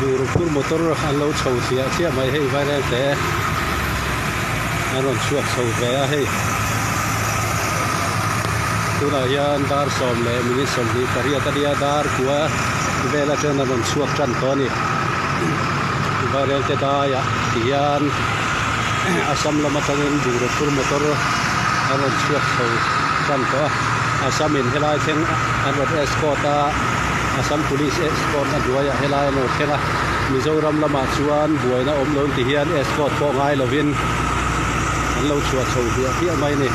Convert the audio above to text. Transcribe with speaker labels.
Speaker 1: Bungraw phur motor an lo chho thliah thliah mai hei vairengte an rawn chhuak chho ve a hei tunah hian dar sawm leh minute 28 a nia dar kua vel atangin an rawn chhuak tan tawh a ni vairengte daiah ti hian Assam lam atangin bungraw phur motor an rawn chhuak chho tan tawh a Assam in helai thleng an rawn escort a. Assam Police escort a hnuaiah helai an lo thleng a, Mizoram lamah chuan buaina awm lo ti hian escort pawh ngai lovin an lo chhuah chho hliah hliah mai a ni.